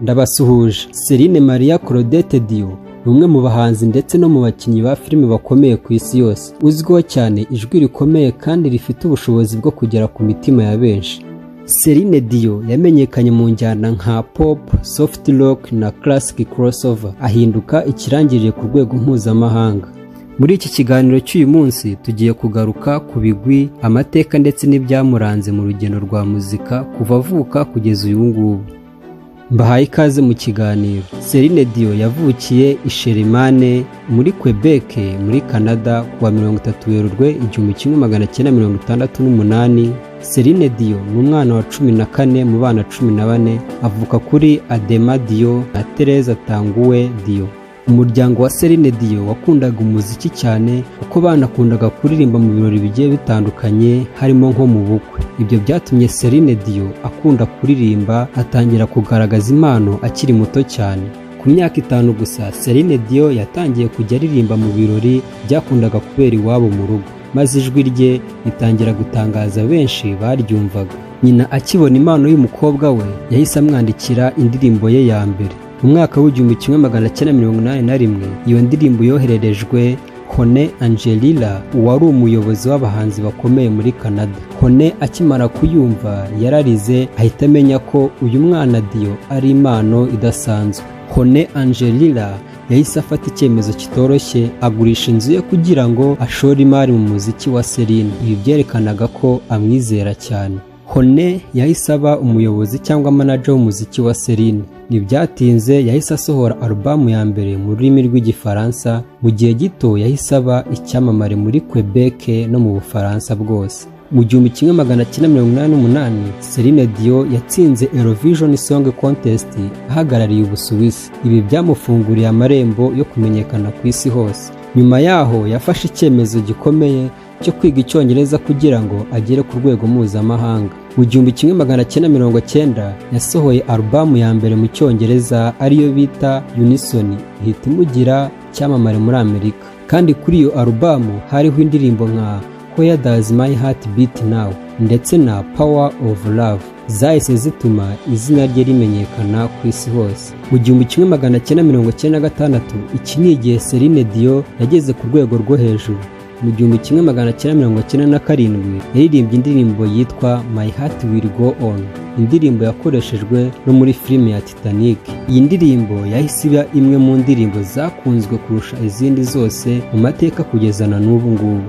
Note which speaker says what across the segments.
Speaker 1: Ndabasuhuje. Celine Maria Claudette Dion ni umwe mu bahanzi ndetse no mu bakinnyi ba filime bakomeye ku isi yose, uzwiho cyane ijwi rikomeye kandi rifite ubushobozi bwo kugera ku mitima ya benshi. Celine Dion yamenyekanye mu njyana nka pop, soft rock na classic crossover, ahinduka ikirangirire ku rwego mpuzamahanga. Muri iki kiganiro cy'uyu munsi tugiye kugaruka ku bigwi, amateka ndetse n'ibyamuranze mu rugendo rwa muzika kuva avuka kugeza uyu ngubu. Mbahaye ikaze mu kiganiro. Celine Dion yavukiye i Sherman muri Quebec muri Canada kuwa 30 Werurwe 1968. Celine Dion ni umwana wa 14 mu bana 14, avuka kuri Adema Dion na Teresa Tanguwe Dion. Umuryango wa Celine Dion wakundaga umuziki cyane, kuko banakundaga kuririmba mu birori bigiye bitandukanye, harimo nko mu bukwe. Ibyo byatumye Celine Dion akunda kuririmba, atangira kugaragaza impano akiri muto cyane. Ku myaka 5 gusa, Celine Dion yatangiye kujya aririmba mu birori byakundaga kubera iwabo mu rugo, maze ijwi rye ritangira gutangaza benshi baryumvaga. Nyina akibona impano y'umukobwa we, yahise amwandikira indirimbo ye ya mbere. Mu mwaka w'1981, iyo ndirimbo yohererejwe René Angelil, wari umuyobozi w'abahanzi bakomeye muri Canada. René akimara kuyumva yararize, ahita amenya ko uyu mwana Dion ari impano idasanzwe. René Angelil yahise afata icyemezo kitoroshye, agurisha inzu ye kugira ngo ashore imari mu muziki wa Celine. Ibi byerekanaga ko amwizera cyane. René yahise aba umuyobozi cyangwa manager w'umuziki wa Celine. Ntibyatinze yahise asohora alubamu ya mbere mu rurimi rw'Igifaransa. Mu gihe gito yahise aba icyamamare muri Quebec no mu Bufaransa bwose. Mu 1988, Celine Dion yatsinze Eurovision Song Contest ahagarariye Ubusuwisi. Ibi byamufunguriye amarembo yo kumenyekana ku isi hose. Nyuma yaho yafashe icyemezo gikomeye cyo kwiga Icyongereza kugira ngo agere ku rwego mpuzamahanga. Mu 1990 yasohoye alubamu ya mbere mu Cyongereza, ariyo bita Unison, ihita imugira icyamamare muri Amerika. Kandi kuri iyo alubamu hariho indirimbo nka Where Does My Heart Beat Now ndetse na Power of Love, zahise zituma izina rye rimenyekana ku isi hose. Mu 1996, iki ni igihe Celine Dion yageze ku rwego rwo hejuru. Mu 1997 yaririmbye indirimbo yitwa My Heart Will Go On, indirimbo yakoreshejwe no muri filime ya Titanic. Iyi ndirimbo yahise iba imwe mu ndirimbo zakunzwe kurusha izindi zose mu mateka kugeza na n'ubu ngubu.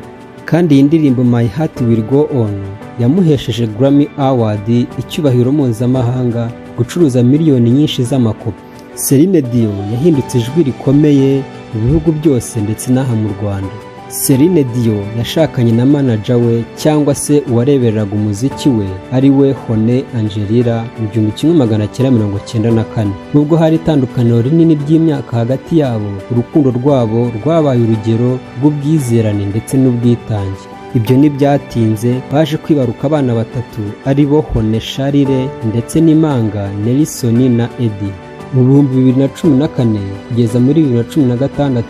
Speaker 1: Kandi iyi ndirimbo My Heart Will Go On yamuhesheje Grammy Award, icyubahiro mpuzamahanga, gucuruza miliyoni nyinshi z'amakopi. Celine Dion yahindutse ijwi rikomeye mu bihugu byose ndetse n'aha mu Rwanda. Celine Dion yashakanye na manager we cyangwa se uwarebereraga umuziki we, ari we René Angelil, mu 1994. Nubwo hari itandukaniro rinini ry'imyaka hagati yabo, urukundo rwabo rwabaye urugero rw'ubwizerane ndetse n'ubwitange. Ibyo ntibyatinze, baje kwibaruka abana batatu, ari bo René Charles ndetse n'impanga Nelson na Eddie. Mu 2014 kugeza muri 2016,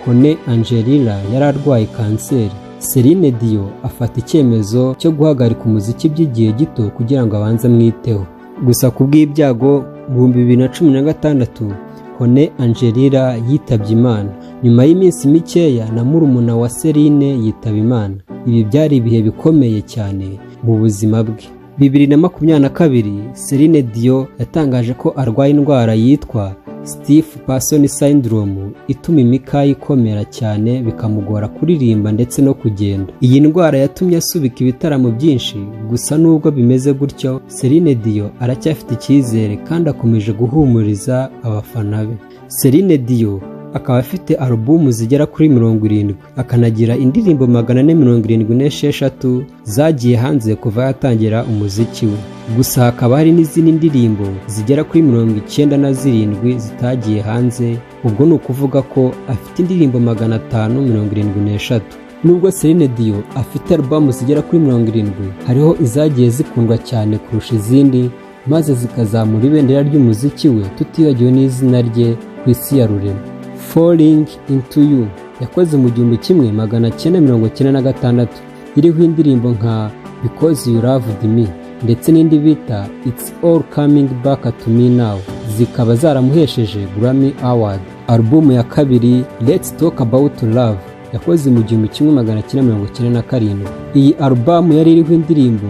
Speaker 1: René Angelil yari arwaye kanseri. Celine Dion afata icyemezo cyo guhagarika umuziki by'igihe gito kugira ngo abanze amwiteho. Gusa ku bw'ibyago, mu 2016 René Angelil yitabye Imana. Nyuma y'iminsi mikeya na murumuna wa Celine yitaba Imana. Ibi byari ibihe bikomeye cyane mu buzima bwe. 2022, Celine Dion yatangaje ko arwaye indwara yitwa Stiff Person Syndrome, ituma imikaya ikomera cyane bikamugora kuririmba ndetse no kugenda. Iyi ndwara yatumye asubika ibitaramo byinshi. Gusa nubwo bimeze gutyo, Celine Dion aracyafite icyizere kandi akomeje guhumuriza abafana be. Celine Dion akaba afite alubumu zigera kuri 70, akanagira indirimbo 476 zagiye hanze kuva yatangira umuziki we. Gusa hakaba hari n'izindi ndirimbo zigera kuri 97 zitagiye hanze. Ubwo ni ukuvuga ko afite indirimbo 573. Nubwo Celine Dion afite alubumu zigera kuri 70, hariho izagiye zikundwa cyane kurusha izindi, maze zikazamura ibendera ry'umuziki we, tutibagiwe n'izina rye ku isi ya rurema. Falling Into You yakoze mu 1996, iriho indirimbo nka Because You Loved Me ndetse n'indi bita It's All Coming Back to Me Now. zikaba zaramuhesheje Grammy Award. Alubumu ya kabiri, Let's Talk About Love, yakoze mu 1997. Iyi alubumu yari iriho indirimbo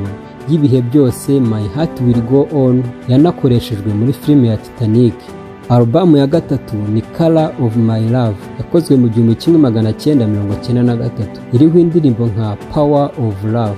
Speaker 1: y'ibihe byose My Heart Will Go On, yanakoreshejwe muri filime ya Titanic. Alubumu ya gatatu ni Color of My Love, yakozwe mu 1993, iriho indirimbo nka Power of Love.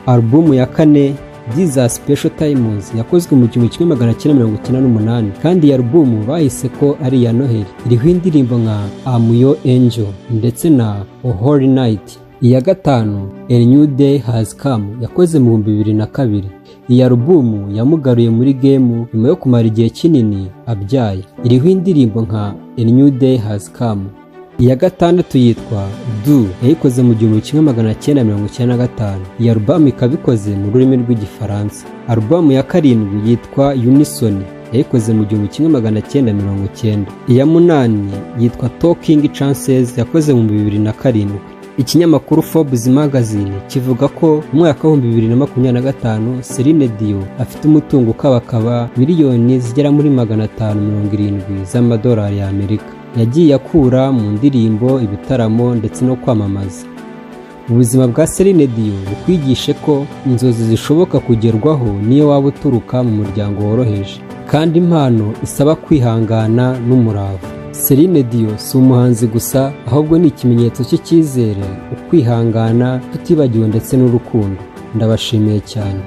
Speaker 1: Alubumu ya kane, These Are Special Times, yakozwe mu 1998, kandi iyi alubumu bahise ko ari iya Noheli. Iriho indirimbo nka I'm Your Angel ndetse na Oh Holy Night. Iya gatanu, A New Day Has Come, yakoze mu 2002. Iyi alubumu yamugaruye muri game nyuma yo kumara igihe kinini abyaye. Iriho indirimbo nka A New Day Has Come. Iya gatandatu yitwa Du, yayikoze mu 1995. Iyi alubumu ikaba ikoze mu rurimi rw'Igifaransa. Alubumu ya karindwi yitwa Unison, yayikoze mu 1990. Iya munani yitwa Taking Chances, yakoze mu 2007. Ikinyamakuru Forbes Magazine kivuga ko mu mwaka wa 2025 Celine Dion afite umutungo ukabakaba miliyoni zigera muri 570 z'amadolari y'Amerika, yagiye akura mu ndirimbo, ibitaramo ndetse no kwamamaza. Ubuzima bwa Celine Dion bukwigishe ko inzozi zishoboka kugerwaho niyo waba uturuka mu muryango woroheje, kandi impano isaba kwihangana n'umurava. Celine Dion si umuhanzi gusa, ahubwo ni ikimenyetso cy'icyizere, ukwihangana, tutibagiwe ndetse n'urukundo. Ndabashimiye cyane.